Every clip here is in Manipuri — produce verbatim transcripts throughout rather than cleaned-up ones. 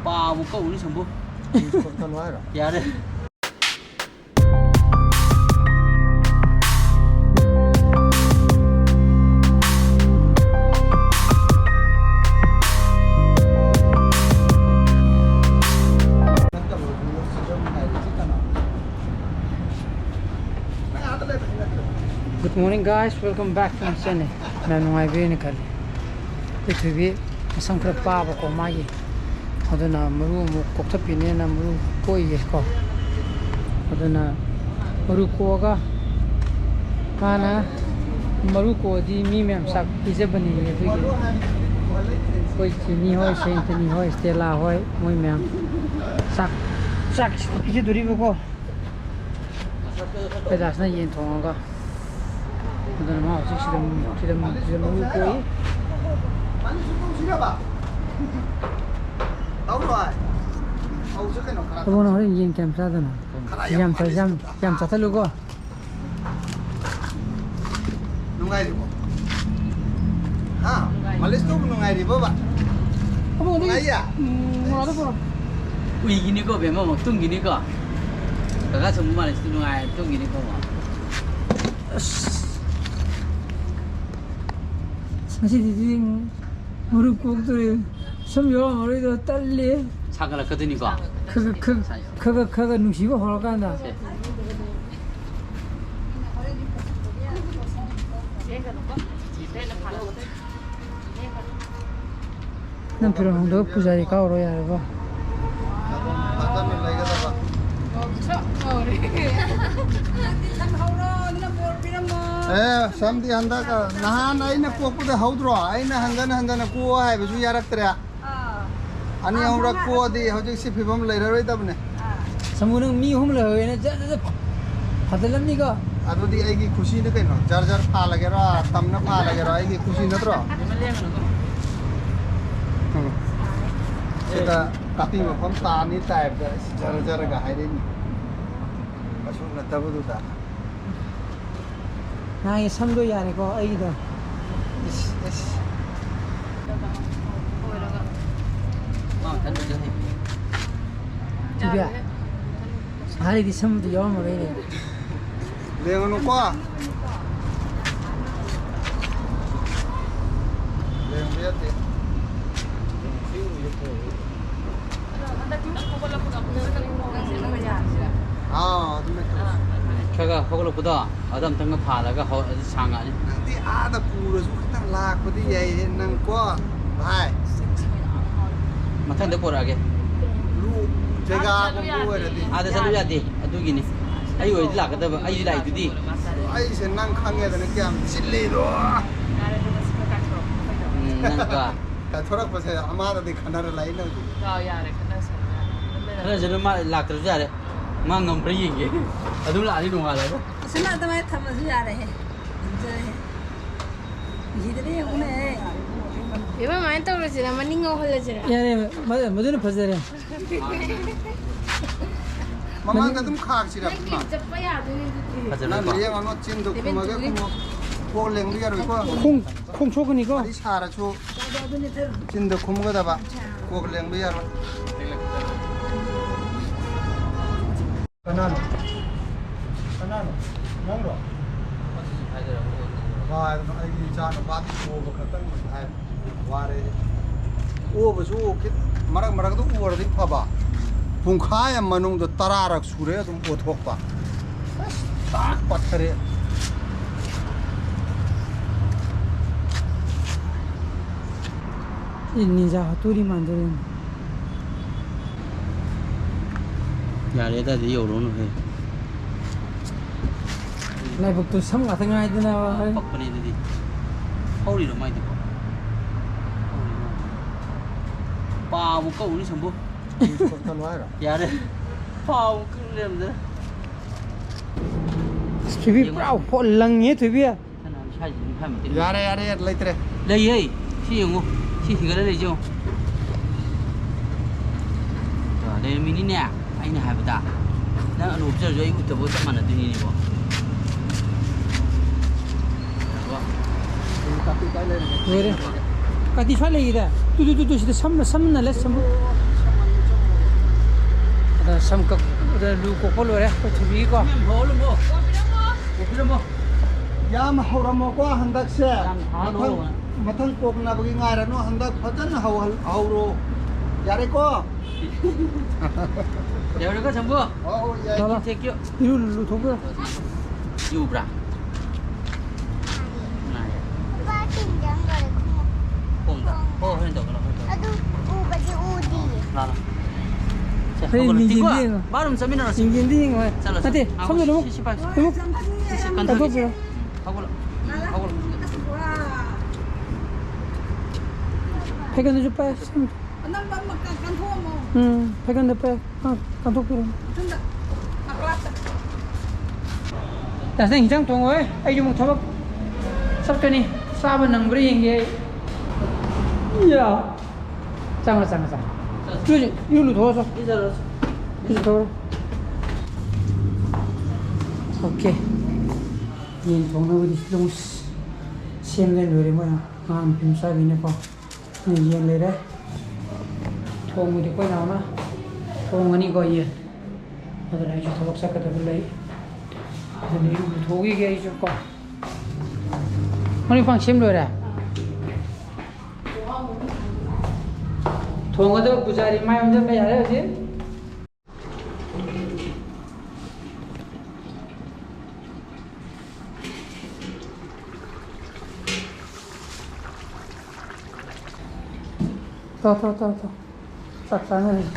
ꯄꯥꯕꯨ ꯀꯧꯅꯤ ꯁꯝꯕꯨ꯫ ꯀꯩꯅꯣ ꯍꯥꯏꯔꯣ? ꯌꯥꯔꯦ꯫ Good morning, guys. Welcome back to my channel. ꯌꯥꯝ ꯅꯨꯡꯉꯥꯏꯕꯤꯔꯦꯅ ꯈꯜꯂꯤ꯫ ꯑꯩꯈꯣꯏ ꯊꯣꯏꯕꯤ ꯃꯁꯝ ꯈꯔ ꯄꯥꯕꯀꯣ ꯃꯥꯒꯤ, ꯑꯗꯨꯅ ꯃꯔꯨ ꯑꯃꯨꯛ ꯀꯣꯛꯊꯠꯄꯤꯅꯦꯅ ꯃꯔꯨ ꯀꯣꯛꯏꯌꯦꯀꯣ꯫ ꯑꯗꯨꯅ ꯃꯔꯨ ꯀꯣꯛꯑꯒ ꯃꯥꯅ, ꯃꯔꯨ ꯀꯣꯛꯑꯗꯤ ꯃꯤ ꯃꯌꯥꯝ ꯆꯥꯛ ꯄꯤꯖꯕꯅꯦꯌꯦ꯫ ꯑꯗꯨꯒꯤ ꯑꯩꯈꯣꯏ ꯆꯤꯅꯤ ꯍꯣꯏ, ꯁꯦꯟꯇꯅꯤ ꯍꯣꯏ, ꯏꯁꯇꯦꯂꯥ ꯍꯣꯏ, ꯃꯣꯏ ꯃꯌꯥꯝ ꯆꯥꯛ, ꯆꯥꯛ ꯄꯤꯖꯗꯣꯔꯤꯕꯀꯣ꯫ ꯀꯩꯂꯥꯁꯅ ꯌꯦꯟ ꯊꯣꯡꯉꯒ, ꯑꯗꯨꯅ ꯃꯥ ꯍꯧꯖꯤꯛ ꯁꯤꯗ, ꯁꯤꯗ, ꯁꯤꯗ ꯃꯔꯨ ꯀꯣꯛꯏ꯫ ꯇꯧꯔꯣꯏ꯫ ꯍꯧꯁꯦ ꯀꯩꯅꯣ ꯈꯔ꯫ ꯑꯕꯨꯡꯅ ꯍꯣꯔꯦꯟ ꯌꯦꯟ ꯀꯌꯥꯝ ꯆꯥꯗꯣꯏꯅꯣ? ꯈꯔ ꯌꯥꯝ ꯆꯥ-, ꯌꯥꯝ, ꯌꯥꯝ ꯆꯥꯊꯠꯂꯨꯀꯣ꯫ ꯅꯨꯡꯉꯥꯏꯔꯤꯕꯣ? ꯍꯥ? ꯃꯥꯂꯤꯁ ꯇꯧꯕ ꯅꯨꯡꯉꯥꯏꯔꯤꯕꯣꯕ? ꯑꯕꯨꯡ, ꯑꯗꯨ ꯅꯨꯡꯉꯥꯏꯌꯦ? ꯎꯝ, ꯃꯣꯔꯥꯗ ꯄꯨꯔꯛꯑꯣ꯫ ꯎꯏꯈꯤꯅꯤꯀꯣ ꯕꯦꯝꯃ, ꯑꯃꯨꯛ ꯇꯨꯝꯈꯤꯅꯤꯀꯣ꯫ ꯀꯀꯥ ꯁꯣꯝꯕꯨ ꯃꯥꯂꯤꯁꯇꯤ ꯅꯨꯡꯉꯥꯏ ꯇꯨꯝꯈꯤꯅꯤꯀꯣ ꯑꯃꯨꯛ꯫ ꯑꯁ꯫ ꯉꯁꯤꯗꯤ ꯃꯔꯨ ꯀꯣꯛꯇꯣꯔꯦ꯫ ꯁꯝ ꯌꯥꯎꯔꯝꯃꯔꯣꯏꯗꯣ ꯇꯜꯂꯦ꯫ ꯁꯥꯒꯠꯂꯛꯀꯗꯣꯏꯅꯤꯀꯣ꯫ ꯈꯒ, ꯈꯒ, ꯈꯒ, ꯈꯒ ꯅꯨꯡꯁꯤꯕ ꯍꯧꯔꯀꯥꯟꯗ꯫ ꯁꯦ꯫ ꯅꯪ ꯐꯤꯔꯣꯜ ꯍꯣꯡꯗꯣꯛꯑ ꯄꯨꯖꯥꯔꯤ ꯀꯥꯎꯔꯣ ꯌꯥꯔꯦꯀꯣ꯫ ꯑꯗꯨꯝ ꯐꯖꯅ ꯂꯩꯒꯗꯕ꯫ ꯑꯦ, ꯁꯝꯗꯤ ꯍꯟꯗꯛ, ꯅꯍꯥꯟ ꯑꯩꯅ ꯀꯣꯛꯄꯗ ꯍꯧꯗ꯭ꯔꯣ? ꯑꯩꯅ ꯍꯟꯖꯟ ꯍꯟꯖꯟꯅ ꯀꯣꯛꯑꯣ ꯍꯥꯏꯕꯁꯨ ꯌꯥꯔꯛꯇ꯭ꯔꯦ꯫ ꯑꯥ꯫ ꯑꯅꯤ ꯑꯍꯨꯝꯔꯛ ꯀꯣꯛꯑꯗꯤ ꯍꯧꯖꯤꯛꯁꯤ ꯐꯤꯕꯝ ꯂꯩꯔꯔꯣꯏꯗꯕꯅꯦ꯫ ꯑꯥ꯫ ꯁꯥꯃꯨ, ꯅꯪ ꯃꯤ ꯑꯍꯨꯝ ꯂꯩꯍꯧꯔꯦꯅ ꯖꯠ ꯖꯠ ꯖꯠ ꯐꯥꯖꯤꯜꯂꯝꯅꯤꯀꯣ꯫ ꯑꯗꯨꯗꯤ ꯑꯩꯒꯤ ꯈꯨꯁꯤꯅ ꯀꯩꯅꯣ? ꯖꯔ ꯖꯔ ꯐꯥꯜꯂꯒꯦꯔꯣ? ꯇꯝꯅ ꯐꯥꯜꯂꯒꯦꯔꯣ? ꯑꯩꯒꯤ ꯈꯨꯁꯤ ꯅꯠꯇ꯭ꯔꯣ? ꯎꯝ꯫ ꯁꯤꯗ ꯀꯥꯇꯤ ꯃꯐꯝ ꯇꯥꯅꯤ ꯇꯥꯏꯞꯇ ꯖꯔ ꯖꯔꯒ ꯍꯥꯏꯔꯛꯏꯅꯤ꯫ ꯀꯩꯁꯨ ꯅꯠꯇꯕꯗꯨꯗ꯫ ꯅꯍꯥꯟꯒꯤ ꯁꯝꯗꯣ ꯌꯥꯔꯦꯀꯣ ꯑꯩꯒꯤꯗꯣ꯫ ꯏꯁ, ꯏꯁ꯫ ꯃꯥ ꯃꯊꯟꯗꯁꯨ ꯍꯩ꯫ ꯏꯕꯦ, ꯍꯥꯏꯔꯗꯤ ꯁꯝꯗꯨ ꯌꯥꯎꯔꯝꯃꯔꯣꯏꯅꯦ꯫ ꯂꯦꯡꯉꯨꯅꯨꯀꯣ꯫ ꯂꯦꯡꯕ ꯌꯥꯗꯦ꯫ ꯑꯥ, ꯑꯗꯨꯃꯥꯏꯅ ꯇꯧꯁꯤ꯫ ꯈꯔ ꯈꯔ ꯍꯧꯒꯠꯂꯛꯄꯗꯣ ꯑꯗꯨ ꯑꯝꯇꯪꯒ ꯐꯥꯜꯂꯒ ꯍꯧ-, ꯑꯗꯨ ꯁꯥꯡꯉꯛꯑꯅꯤ꯫ ꯅꯪꯗꯤ ꯑꯥꯗ ꯄꯨꯔꯁꯨ ꯈꯤꯇꯪ ꯂꯥꯛꯄꯗꯤ ꯌꯥꯏꯍꯦ ꯅꯪꯀꯣ, ꯚꯥꯏ꯫ ꯃꯊꯪꯗ ꯄꯣꯔꯛꯑꯒꯦ꯫ ꯂꯨ-, ꯖꯒꯥꯒꯨꯝꯕ ꯑꯣꯏꯔꯗꯤ꯫ ꯑꯥꯗ ꯆꯠꯂꯨ ꯌꯥꯗꯦ, ꯑꯗꯨꯒꯤꯅꯤ꯫ ꯑꯩ ꯑꯣꯏꯔꯗꯤ ꯂꯥꯛꯀꯗꯕ, ꯑꯩꯗꯤ ꯂꯥꯛꯏꯗꯨꯗꯤ꯫ ꯑꯩꯁꯦ ꯅꯪ ꯈꯪꯉꯦꯗꯅ ꯀꯌꯥꯝ ꯆꯤꯜꯂꯤꯗꯣ꯫ ꯎꯝ, ꯅꯪꯒ꯫ ꯀꯥꯏꯊꯣꯔꯛꯄꯁꯦ ꯑꯃꯗꯗꯤ ꯈꯟꯅꯔ ꯂꯥꯛꯏ ꯅꯪꯗꯤ꯫ ꯑꯥ, ꯌꯥꯔꯦ, ꯈꯟꯅꯁꯦ꯫ ꯈꯟꯅꯁꯦ, ꯑꯗꯨꯝ ꯃꯥ ꯂꯥꯛꯇ꯭ꯔꯁꯨ ꯌꯥꯔꯦ꯫ ꯃꯥ ꯉꯝꯕ꯭ꯔꯥ ꯌꯦꯡꯒꯦ꯫ ꯑꯗꯨꯝ ꯂꯥꯛꯑꯅꯤ ꯅꯣꯡꯉꯥꯜꯂꯒ꯫ ꯑꯁꯤꯅ ꯑꯗꯨꯃꯥꯏꯅ ꯊꯝꯃꯁꯨ ꯌꯥꯔꯦꯍꯦ꯫ ꯐꯖꯔꯦꯍꯦ꯫ ꯁꯤꯗꯅ ꯌꯦꯡꯉꯨꯅꯦꯍꯦ꯫ ꯏꯕꯦꯝꯃ, ꯑꯗꯨꯃꯥꯏꯅ ꯇꯧꯔꯁꯤꯔ? ꯃꯅꯤꯡ ꯉꯧꯍꯜꯂꯁꯤꯔ? ꯌꯥꯔꯦ, ꯃ-, ꯃꯗꯨꯅ ꯐꯖꯔꯦ꯫ ꯃꯃꯥꯡꯗ ꯑꯗꯨꯝ ꯈꯥꯛꯁꯤꯔ, ꯅꯪꯒꯤ ꯏꯃꯥ? ꯆꯠꯄ ꯌꯥꯗꯣꯏꯅꯦ ꯑꯗꯨꯗꯤ꯫ ꯐꯖꯔꯣꯏꯀꯣ? ꯅꯪ ꯌꯦꯡꯉꯅꯨ, ꯆꯤꯟꯗꯣ ꯈꯨꯝꯃꯒ ꯈꯨꯝꯃꯣ꯫ ꯀꯣꯛ ꯂꯦꯡꯕ ꯌꯥꯔꯣꯏꯀꯣ꯫ ꯈꯣꯡ, ꯈꯣꯡ ꯁꯣꯛꯀꯅꯤꯀꯣ? ꯋꯥꯔꯤ ꯁꯥꯔꯁꯨ ꯆꯤꯟꯗ ꯈꯨꯝꯒꯗꯕ꯫ ꯀꯣꯛ ꯂꯦꯡꯕ ꯌꯥꯔꯣꯏ꯫ ꯀꯅꯥꯅꯣ? ꯀꯅꯥꯅꯣ? ꯅꯪꯔꯣ? ꯀꯥꯏꯗꯅꯣ ꯑꯩꯒꯤ ꯏꯆꯥ ꯅꯨꯄꯥꯗꯤ ꯄꯣꯕ ꯈꯛꯇꯪ ꯍꯥꯏ꯫ ꯋꯥꯔꯦ꯫ ꯑꯣꯕꯁꯨ ꯈꯤꯠ-, ꯃꯔꯛ ꯃꯔꯛꯇ ꯑꯣꯔꯗꯤ ꯐꯕ꯫ ꯄꯨꯡꯈꯥꯏ ꯑꯃ ꯃꯅꯨꯡꯗ ꯇꯔꯥꯔꯛ ꯁꯨꯔꯦ ꯑꯗꯨꯝ ꯑꯣꯊꯣꯛꯄ꯫ ꯑꯁ, ꯇꯥꯛ ꯄꯠꯊꯔꯦ꯫ ꯁꯤ ꯅꯤꯟꯖꯥ ꯍꯇꯣꯔꯤ ꯃꯥꯟꯗꯣꯔꯦꯅꯦ꯫ ꯌꯥꯔꯦ, ꯑꯗꯥꯏꯗ ꯌꯧꯔꯨꯅꯨꯍꯦ꯫ ꯂꯥꯏꯕꯛꯇꯨ ꯁꯝ ꯉꯥꯛꯇ ꯉꯥꯏꯗꯅ꯫ ꯄꯛꯄꯅꯦ ꯑꯗꯨꯗꯤ꯫ ꯍꯧꯔꯤꯔꯣ ꯃꯥꯏꯗꯨꯕꯣ? ꯍꯧꯔꯤꯔꯣ? ꯄꯥꯕꯨ ꯀꯛꯎꯅꯤ ꯁꯝꯕꯨ꯫ ꯀꯛꯊꯠꯂꯣ ꯍꯥꯏꯔꯣ? ꯌꯥꯔꯦ꯫ ꯄꯥꯕꯨ ꯀꯛ ꯂꯩꯔꯝꯗꯅ꯫ ꯑꯁ, ꯊꯣꯏꯕꯤ ꯌꯦꯡꯉꯣ꯫ ꯄꯨꯔꯥ ꯍꯣꯠ ꯂꯪꯉꯦ, ꯊꯣꯏꯕꯤ꯫ ꯌꯥꯔꯦ, ꯌꯥꯔꯦ, ꯌꯥꯔꯦ, ꯂꯩꯇ꯭ꯔꯦ꯫ ꯂꯩꯌꯦ, ꯁꯤ ꯌꯦꯡꯉꯨ, ꯁꯤ ꯍꯤꯒꯠꯂ ꯂꯩꯁꯦ ꯌꯦꯡꯉꯨ꯫ ꯇꯣ, ꯂꯩꯔꯝꯃꯤꯅꯤꯅꯦ, ꯑꯩꯅ ꯍꯥꯏꯕꯗ꯫ ꯅꯪ ꯑꯂꯨ ꯍꯥꯞꯆꯔꯁꯨ ꯑꯩ ꯎꯠꯇꯕꯒ ꯆꯞ ꯃꯥꯟꯅꯗꯣꯏꯅꯤꯅꯦꯀꯣ꯫ ꯂꯣꯏꯔꯦ꯫ ꯀꯥꯇꯤ ꯁ꯭ꯋꯥꯏ ꯂꯩꯈꯤꯗ꯫ ꯇꯨ, ꯇꯨ, ꯇꯨ, ꯇꯨ, ꯁꯤꯗ ꯁꯝꯅ, ꯁꯝꯅ ꯂꯩ, ꯁꯝ-, ꯑꯗ ꯁꯝ ꯀꯛ-, ꯑꯗ ꯂꯨ ꯀꯣꯛꯄ ꯂꯣꯏꯔꯦ ꯑꯩꯈꯣꯏ ꯊꯣꯏꯕꯤꯒꯤꯀꯣ꯫ ꯌꯥꯝ ꯍꯧꯔꯝꯃꯣꯀꯣ ꯍꯟꯗꯛꯁꯦ꯫ ꯌꯥꯝ ꯍꯥꯜꯂꯣ꯫ ꯃꯊꯪ, ꯃꯊꯪ ꯄꯣꯛꯅꯕꯒꯤ ꯉꯥꯏꯔꯅꯨ, ꯍꯟꯗꯛ ꯐꯖꯅ ꯍꯧꯍꯜ-, ꯍꯧꯔꯣ꯫ ꯌꯥꯔꯦꯀꯣ? ꯌꯥꯔꯦꯀꯣ, ꯁꯝꯕꯨ? ꯍꯣꯏ, ꯍꯣꯏ, ꯌꯥꯏ꯫ ꯂꯥ, ꯂꯥ꯫ Thank you꯫ ꯏꯔꯨ ꯂꯨꯊꯣꯛꯄꯤꯔꯣ꯫ ꯌꯨꯕ꯭ꯔꯥ? ꯉꯥꯏ꯫ ꯂꯨꯄꯥ ꯇꯤꯟ ꯆꯪꯈꯔꯦ ꯈꯣꯡꯎꯞ꯫ ꯈꯣꯡꯗ? ꯍꯣ, ꯍꯣꯔꯦꯟ ꯇꯧꯒꯦ, ꯍꯣꯔꯦꯟ ꯇꯧꯒꯦ꯫ ꯑꯗꯨ ꯎꯕꯗꯤ ꯎꯗꯤꯌꯦ꯫ ꯂꯥ, ꯂꯥ꯫ ꯁꯦ, ꯍꯩ, ꯍꯧꯒꯠꯂꯣ꯫ ꯃꯤꯡꯁꯦꯜꯗꯤ ꯇꯤꯡꯀꯣ, ꯌꯦꯡꯉꯣ꯫ ꯕꯥꯠꯔꯨꯝ ꯆꯠꯃꯤꯟꯅꯔꯁꯤ꯫ ꯃꯤꯡꯁꯦꯜꯗꯤ ꯌꯦꯡꯉꯣ꯫ ꯆꯠꯂꯣ, ꯅꯠꯇꯦ, ꯆꯠꯂꯣ꯫ ꯁꯣꯝꯗ ꯂꯧ꯫ ꯁꯤ, ꯁꯤ ꯄꯥꯏ꯫ ꯏꯃꯨꯡ꯫ ꯁꯤ, ꯁꯤ ꯀꯟꯊꯣꯛ-, ꯀꯟꯊꯣꯛꯄꯤꯔꯣ꯫ ꯍꯧꯒꯠꯂꯣ꯫ ꯍꯧꯒꯠꯂꯣ꯫ ꯐꯩꯒꯟꯗꯨꯁꯨ ꯄꯥꯏ꯫ ꯑꯅꯝꯕ ꯑꯃ ꯀꯟ-, ꯀꯟꯊꯣꯛꯑꯝꯃꯣ꯫ ꯎꯝ, ꯐꯩꯒꯟꯗ ꯄꯥꯏ꯫ ꯑꯥ, ꯀꯟꯊꯣꯛꯄꯤꯔꯣ꯫ ꯃꯊꯟꯗ꯫ ꯃꯈꯥꯗ꯫ ꯑꯁ, ꯅꯪ ꯏꯟꯖꯥꯡ ꯊꯣꯡꯉꯣꯍꯦ꯫ ꯑꯩꯁꯨ ꯑꯃꯨꯛ ꯊꯕꯛ ꯆꯠꯀꯅꯤ꯫ ꯆꯥꯕ ꯅꯪꯕ꯭ꯔꯥ ꯌꯦꯡꯒꯦ ꯑꯩ꯫ ꯏꯌꯥ꯫ ꯆꯪꯉꯣ, ꯆꯪꯉꯣ, ꯆꯪꯉꯣ꯫ ꯏꯔꯨ, ꯏꯔꯨ ꯂꯨꯊꯣꯛꯑꯣ ꯆꯣ꯫ ꯏꯔꯨꯖꯔꯣ ꯆꯣ꯫ ꯏꯔꯨꯖꯊꯣꯛꯎꯔꯣ꯫ OK꯫ ꯌꯦꯟ ꯊꯣꯡꯅꯕꯗꯤ ꯂꯣꯏ ꯁꯦꯝꯂꯦ ꯂꯣꯏꯔꯦ ꯃꯣꯏꯅ꯫ ꯑꯉꯥꯡ ꯅꯨꯄꯤ ꯃꯆꯥꯒꯤꯅꯦꯀꯣ꯫ ꯌꯦꯟ ꯂꯩꯔꯦ꯫ ꯊꯣꯡꯕꯗꯤ ꯑꯩꯈꯣꯏ ꯅꯥꯎꯅ ꯊꯣꯡꯉꯅꯤꯀꯣ ꯌꯦꯟ꯫ ꯑꯗꯨꯅ ꯑꯩꯁꯨ ꯊꯕꯛ ꯆꯠꯀꯗꯕ ꯂꯩ꯫ ꯑꯗꯨꯅ ꯏꯔꯨ ꯂꯨꯊꯣꯛꯈꯤꯒꯦ ꯑꯩꯁꯨ ꯀꯣ꯫ ꯃꯔꯣꯏ ꯃꯄꯥꯡ ꯁꯦꯝ ꯂꯣꯏꯔꯦ? ꯊꯣꯡꯒꯗꯕ ꯄꯨꯖꯥꯔꯤ ꯃꯥꯏ ꯑꯣꯟꯁꯤꯟꯕ ꯌꯥꯔꯦ ꯍꯧꯖꯤꯛ꯫ ꯇꯣ, ꯇꯣ, ꯇꯣ, ꯇꯣ꯫ ꯆꯥꯛ ꯆꯥꯅꯔꯁꯤ꯫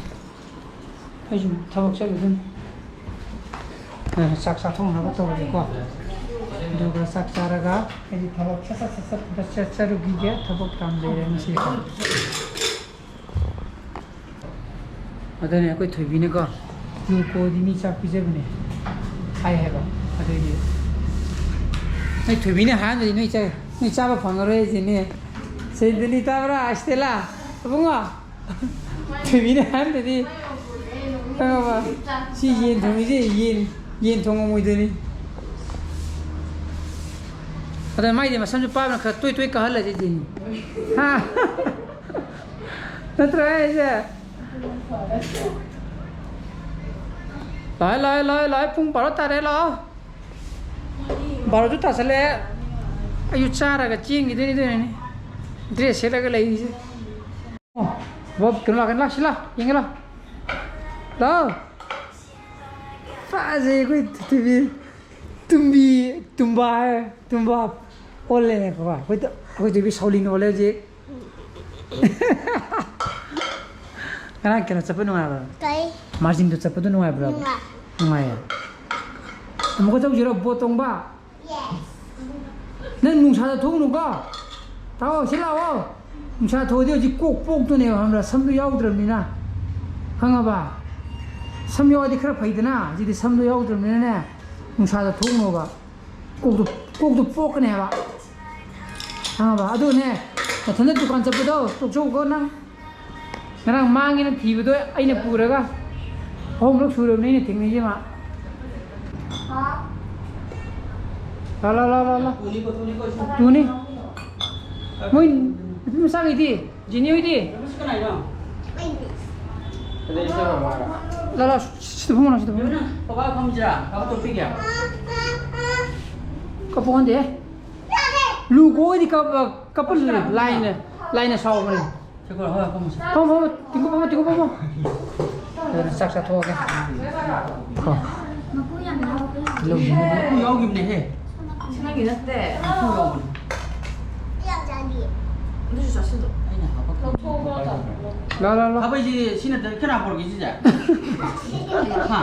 ꯑꯩꯁꯨ ꯊꯕꯛ ꯆꯠꯂꯨꯗꯣꯏꯅꯤ꯫ ꯑ, ꯆꯥꯛ ꯆꯥꯊꯣꯛꯅꯕ ꯇꯧꯔꯒꯦꯀꯣ꯫ ꯑꯗꯨꯒ ꯆꯥꯛ ꯆꯥꯔꯒ ꯑꯩꯗꯤ ꯊꯕꯛ ꯁꯠ ꯁꯠ ꯁꯠ ꯁꯠ ꯆꯠꯆꯔꯨꯈꯤꯒꯦ꯫ ꯊꯕꯛ ꯌꯥꯝ ꯂꯩꯔꯦ ꯉꯁꯤ꯫ ꯑꯗꯨꯅꯦ ꯑꯩꯈꯣꯏ ꯊꯣꯏꯕꯤꯅꯀꯣ, "ꯂꯨ ꯀꯣꯛꯑꯗꯤ ꯃꯤ ꯆꯥꯛ ꯄꯤꯖꯕꯅꯦ" ꯍꯥꯏ ꯍꯥꯏꯕ꯫ ꯑꯗꯨꯒꯤ ꯅꯣꯏ ꯊꯣꯏꯕꯤꯅ ꯍꯥꯏꯔꯝꯗ꯭ꯔꯗꯤ ꯅꯣꯏ ꯆꯥ-, ꯅꯣꯏ ꯆꯥꯕ ꯐꯪꯉꯔꯣꯏ ꯍꯥꯏꯁꯤꯅꯦ꯫ ꯁꯦꯟꯗꯅꯤ ꯇꯥꯕ꯭ꯔꯥ, ꯏꯁꯇꯦꯂꯥ? ꯏꯕꯨꯡꯉꯣ, ꯊꯣꯏꯕꯤꯅ ꯍꯥꯏꯔꯝꯗ꯭ꯔꯗꯤ ꯈꯪꯉꯕ? ꯁꯤ ꯌꯦꯟ ꯊꯣꯡꯉꯤꯁꯦ ꯌꯦꯟ, ꯌꯦꯟ ꯊꯣꯡꯉꯝꯃꯣꯏꯗꯣꯏꯅꯤ꯫ ꯑꯗ ꯃꯥꯏꯗꯤ ꯃꯁꯝꯁꯨ ꯄꯥꯕꯅ ꯈꯔ ꯇꯣꯏ ꯇꯣꯏ ꯀꯛꯍꯜꯂꯁꯤ ꯁꯤꯅꯤ꯫ ꯍꯥ? ꯅꯠꯇ꯭ꯔꯣ ꯑꯩꯁꯦ? ꯂꯥꯛꯑꯦ, ꯂꯥꯛꯑꯦ, ꯂꯥꯛꯑꯦ, ꯂꯥꯛꯑꯦ, ꯄꯨꯡ ꯕꯥꯔꯣ ꯇꯥꯔꯦ, ꯂꯥꯛꯑꯣ꯫ ꯕꯥꯔꯣꯁꯨ ꯇꯥꯁꯜꯂꯛꯑꯦ꯫ ꯑꯩꯁꯨ ꯆꯥꯔꯒ ꯆꯦꯟꯈꯤꯗꯣꯏꯅꯤ, ꯑꯗꯨꯅꯅꯤ dress ꯁꯦꯠꯂꯒ ꯂꯩꯔꯤꯁꯦ꯫ ꯑꯣ, ꯕꯣꯕ, ꯀꯩꯅꯣ ꯂꯥꯛꯀꯅꯤ, ꯂꯥꯛ, ꯁꯤ ꯂꯥꯛ, ꯌꯦꯡꯒꯦ ꯂꯥꯛ꯫ ꯂꯥꯛꯑꯣ꯫ ꯐꯖꯩ ꯑꯩꯈꯣꯏ ꯇꯤꯚꯤ꯫ ꯇꯨꯝꯕꯤ, ꯇꯨꯝꯕꯥ ꯍꯥꯏ, ꯇꯨꯝꯕꯥ ꯑꯣꯜꯂꯦꯅꯦꯀꯣ꯫ ꯑꯩꯈꯣꯏ ꯇ-, ꯑꯩꯈꯣꯏ ꯇꯤꯚꯤ ꯁꯥꯎꯂꯤꯟ ꯑꯣꯜꯂꯦ ꯍꯧꯖꯤꯛ꯫ ꯉꯔꯥꯡ ꯀꯩꯅꯣ ꯆꯠꯄ ꯅꯨꯡꯉꯥꯏꯕ꯭ꯔꯣ? ꯀꯩ? ꯃꯥꯔꯖꯤꯡꯗꯣ ꯆꯠꯄꯗꯣ ꯅꯨꯡꯉꯥꯏꯕ꯭ꯔꯣ? ꯅꯨꯡꯉꯥꯏ꯫ ꯅꯨꯡꯉꯥꯏꯌꯦ꯫ ꯑꯃꯨꯛꯀ ꯆꯧꯁꯤꯔꯣ ꯕꯣꯠ ꯇꯣꯡꯕ? Yes꯫ ꯅꯪ ꯅꯨꯡꯁꯥꯗ ꯊꯣꯛꯎꯅꯨꯀꯣ꯫ ꯇꯥꯎ, ꯁꯤ ꯂꯥꯛꯑꯣ꯫ ꯅꯨꯡꯁꯥ ꯊꯣꯛꯑꯗꯤ ꯍꯧꯖꯤꯛ ꯀꯣꯛ ꯄꯣꯛꯇꯣꯏꯅꯦꯕ, ꯈꯪꯕ꯭ꯔꯥ? ꯁꯝꯗꯣ ꯌꯥꯎꯗ꯭ꯔꯕꯅꯤꯅ꯫ ꯈꯪꯉꯕ? ꯁꯝ ꯌꯥꯎꯔꯗꯤ ꯈꯔ ꯐꯩꯗꯅ, ꯍꯧꯖꯤꯛꯇꯤ ꯁꯝꯗꯣ ꯌꯥꯎꯗ꯭ꯔꯕꯅꯤꯅꯅꯦ, ꯅꯨꯡꯁꯥꯗ ꯊꯣꯛꯎꯅꯣꯕ꯫ ꯀꯣꯛꯇꯣ, ꯀꯣꯛꯇꯣ ꯄꯣꯛꯀꯅꯦꯕ꯫ ꯈꯪꯉꯕ? ꯑꯗꯨꯅꯦ, ꯅꯊꯟꯗ ꯗꯨꯀꯥꯟ ꯆꯠꯄꯗꯣ ꯇꯣꯛꯆꯧꯀꯣ ꯅꯪ꯫ ꯉꯔꯥꯡ ꯃꯥꯡꯉꯦꯅ ꯊꯤꯕꯗꯣ ꯑꯩꯅ ꯄꯨꯔꯒ ꯑꯍꯨꯝꯂꯛ ꯁꯨꯔꯕꯅꯤ ꯑꯩꯅ ꯊꯦꯡꯅꯩꯁꯦ ꯃꯥ꯫ ꯂꯥ, ꯂꯥ, ꯂꯥ, ꯂꯥ, ꯂꯥ꯫ ꯇꯨꯅꯤ꯫ ꯃꯣꯏ ꯅꯨꯄꯤ ꯃꯆꯥꯈꯩꯗꯤ? ꯖꯤꯅꯤ ꯍꯣꯏꯗꯤ? ꯂꯥ, ꯂꯥ, ꯁꯤꯗ ꯐꯝꯃꯣ, ꯁꯤꯗ ꯐꯝꯃꯣ꯫ ꯀꯞꯄ ꯈꯪꯗꯦ꯫ ꯂꯨ ꯀꯣꯏꯗꯤ ꯀꯞꯄ, ꯀꯞꯄ ꯂꯥꯏꯅ, ꯂꯥꯏꯅ ꯁꯥꯎꯕꯅꯦ꯫ ꯐꯝꯃꯣ, ꯐꯝꯃꯣ, ꯇꯤꯡꯀꯨ ꯐꯝꯃꯣ, ꯇꯤꯡꯀꯨ ꯐꯝꯃꯣ꯫ ꯑꯗꯨꯗꯤ ꯆꯥꯛ ꯆꯥꯊꯣꯛꯑꯒꯦ꯫ ꯀꯣ꯫ ꯃꯀꯨ ꯌꯥꯝ ꯌꯥꯎꯕꯅꯦ꯫ ꯃꯀꯨ ꯌꯥꯎꯈꯤꯕꯅꯦꯍꯦ꯫ ꯅꯪꯒꯤ ꯅꯠꯇꯦ꯫ ꯃꯀꯨ ꯌꯥꯎꯕꯅꯦ꯫ ꯑꯗꯨꯁꯨ ꯆꯥꯁꯤꯜꯂꯣ꯫ ꯑꯩꯅ ꯍꯥꯄꯛꯄ꯫ ꯂꯥ, ꯂꯥ, ꯂꯥ꯫ ꯈꯥꯕꯩꯁꯤ ꯁꯤ ꯅꯠꯇ꯭ꯔꯗꯤ ꯀꯅꯥ ꯄꯨꯔꯛꯀꯦ ꯁꯤꯁꯦ? ꯍꯥ?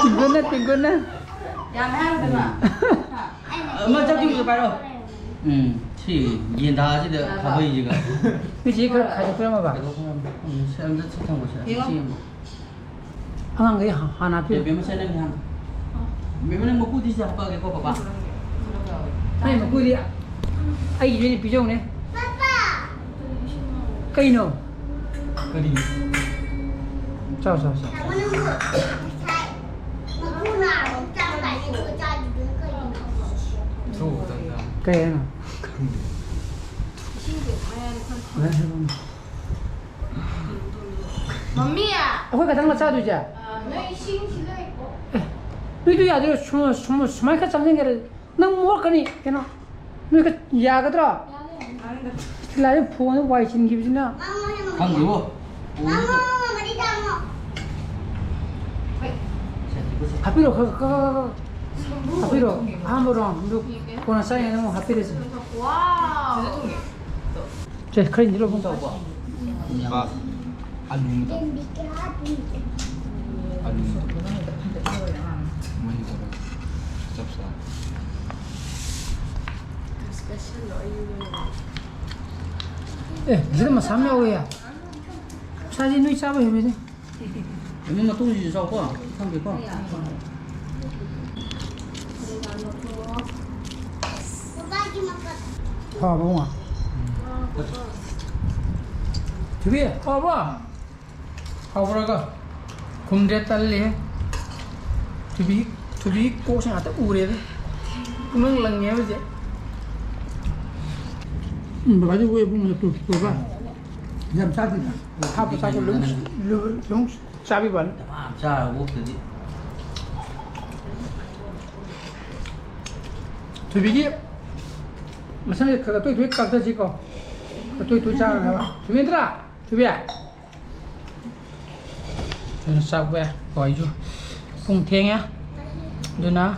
ꯇꯤꯡꯀꯨꯅ, ꯇꯤꯡꯀꯨꯅ꯫ ꯌꯥꯝ ꯍꯥꯏꯔꯗꯅ꯫ ꯍꯥ? ꯑꯃ ꯆꯠꯈꯤꯕꯗꯣ ꯄꯥꯏꯔꯣ꯫ ꯎꯝ, ꯁꯤ ꯌꯦꯟꯗꯥꯁꯤꯗ ꯈꯥꯕꯩꯁꯤꯒ꯫ ꯃꯤꯁꯤ ꯈꯔ ꯈꯥꯏꯗꯣꯛꯄꯤꯔꯝꯃꯕ? ꯈꯥꯏꯗꯣꯛꯄꯤꯔꯝꯃꯣ꯫ ꯎꯝ, ꯁꯤ ꯑꯝꯇ ꯁꯤ ꯊꯝꯃꯣ, ꯁꯤ ꯌꯦꯡꯉꯣ꯫ ꯁꯤ ꯌꯦꯡꯉꯣ꯫ ꯑꯉꯥꯡꯈꯩ ꯍꯥ-, ꯍꯥꯟꯅ ꯍꯥꯞꯄꯤꯌꯨ꯫ ꯕꯦꯝꯃ, ꯁꯦ ꯅꯪꯒꯤ ꯍꯥꯟꯅ꯫ ꯕꯦꯝꯃ, ꯅꯪ ꯃꯀꯨꯗꯤ ꯁꯤ ꯍꯥꯞꯄꯛꯑꯒꯦꯀꯣ, ꯄꯄꯥ꯫ ꯑꯩ ꯃꯀꯨꯗꯤ ꯑꯩꯒꯤꯁꯨ ꯑꯩꯅ ꯄꯤꯖꯧꯅꯦ꯫ ꯀꯩꯅꯣ? ꯀꯔꯤ? ꯆꯥꯎ, ꯆꯥꯎ, ꯆꯥꯎ꯫ ꯀꯩ ꯍꯥꯏꯅꯣ? ꯃꯝꯃꯤ! ꯑꯩꯈꯣꯏ ꯈꯛꯇꯪꯂ ꯆꯥꯗꯣꯏꯁꯦ? ꯅꯣꯏ ꯏꯁꯤꯡꯁꯤ ꯂꯩꯀꯣ? ꯅꯣꯏꯗꯣ ꯌꯥꯗꯣꯏꯔꯣ? ꯁꯨꯝ-, ꯁꯨꯝ-, ꯁꯨꯃꯥꯏꯅ ꯈꯔ ꯆꯪꯁꯤꯟꯒꯦꯔ? ꯅꯪ ꯃꯣꯠꯀꯅꯤ ꯀꯩꯅꯣ꯫ ꯅꯣꯏ ꯈꯔ ꯌꯥꯒꯗ꯭ꯔꯣ? ꯂꯥꯏꯔꯤ ꯐꯣꯟꯗ ꯋꯥꯏ ꯁꯤꯟꯈꯤꯕꯁꯤꯅ꯫ ꯈꯪꯗꯦꯕꯣ꯫ ꯍꯥꯞꯄꯤꯔꯣ, ꯈꯔ, ꯈꯔ, ꯈꯔ, ꯈꯔ꯫ ꯍꯥꯞꯄꯤꯔꯣ꯫ ꯑꯍꯥꯟꯕ ꯔꯥꯎꯟꯗꯨ ꯀꯣꯟꯅ ꯆꯥꯔꯤꯉꯩꯗ ꯑꯃꯨꯛ ꯍꯥꯞꯄꯤꯔꯁꯤ꯫ ꯁꯦ, ꯈꯔ ꯏꯟꯁꯤꯜꯂꯣ, ꯏꯕꯨꯡ꯫ ꯆꯥꯎꯕ꯫ ꯑꯥ, ꯑꯂꯨ ꯑꯃꯇꯪ꯫ ꯑꯂꯨ ꯑꯃꯇꯪ꯫ ꯃꯍꯤ ꯈꯔ ꯆꯞ ꯆꯥ꯫ ꯑꯦ, ꯁꯤꯗ ꯃꯁꯥ ꯑꯃ ꯌꯥꯎꯋꯦ꯫ ꯃꯁꯥꯁꯤ ꯅꯣꯏ ꯆꯥꯕ ꯍꯩꯕꯅꯤ꯫ ꯑꯗꯨ ꯃꯇꯨꯡꯁꯤꯁꯨ ꯆꯥꯎꯀꯣ, ꯊꯝꯒꯦꯀꯣ꯫ ꯍꯥꯎꯕ ꯉꯥ꯫ ꯊꯣꯏꯕꯤ, ꯍꯥꯎꯕ꯭ꯔꯣ? ꯍꯥꯎꯕ꯭ꯔꯣꯒ? ꯈꯨꯝꯗ꯭ꯔꯦ, ꯇꯜꯂꯦꯍꯦ꯫ ꯊꯣꯏꯕꯤ, ꯊꯣꯏꯕꯤ ꯀꯣꯛꯁꯦ ꯉꯥꯛꯇ ꯎꯔꯦꯗ꯫ ꯄꯨꯡꯂꯪ ꯂꯪꯉꯦ ꯍꯧꯖꯤꯛ꯫ ꯎꯝ, ꯕꯕꯥꯗꯤ ꯋꯦ ꯄꯨꯡ ꯇꯨ, ꯇꯨ, ꯇꯨ꯫ ꯌꯥꯝ ꯆꯥꯗꯦꯗ꯫ ꯍꯥꯞꯄ ꯆꯥꯕ ꯂꯨꯝ, ꯂꯨꯝ, ꯂꯨꯝ ꯆꯥꯕꯤꯕ ꯋꯥꯅꯤ꯫ ꯆꯥꯔ ꯑꯣꯛꯇꯗꯤ꯫ ꯊꯣꯏꯕꯤꯒꯤ ꯃꯁꯝꯁꯦ ꯈꯔ ꯈꯔ ꯇꯣꯏ ꯇꯣꯏ ꯀꯛꯊꯁꯤꯀꯣ꯫ ꯈꯔ ꯇꯣꯏ ꯇꯣꯏ ꯆꯥꯔꯒ ꯍꯥꯏꯕ꯫ ꯊꯣꯏꯕꯤ ꯅꯠꯇ꯭ꯔꯥ? ꯊꯣꯏꯕꯤ꯫ ꯑꯗꯨꯅ ꯆꯥꯛꯄ ꯌꯥꯏ꯫ ꯍꯣꯏ, ꯑꯩꯁꯨ ꯄꯨꯡ ꯊꯦꯡꯉꯦ꯫ ꯑꯗꯨꯅ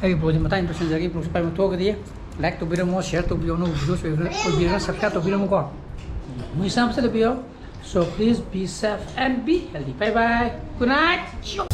ꯑꯩꯒꯤ vlogꯁꯦ ꯃꯇꯥꯡ ꯂꯣꯏꯁꯤꯟꯖꯔꯒꯦ꯫ Vlogꯁꯦ ꯄꯥꯏꯃꯛ ꯊꯣꯛꯑꯒꯗꯤ like ꯇꯧꯕꯤꯔꯝꯃꯣ, share ꯇꯧꯕꯤꯌꯣ, ꯑꯅꯧꯕ videos ꯑꯣꯏꯕꯤꯔꯒ subscribe ꯇꯧꯕꯤꯔꯝꯃꯨꯀꯣ꯫ ꯃꯣꯏ ꯆꯥꯝꯃ ꯆꯠꯂꯕꯤꯌꯣ꯫ So please be safe and be healthy. Bye bye. Good night.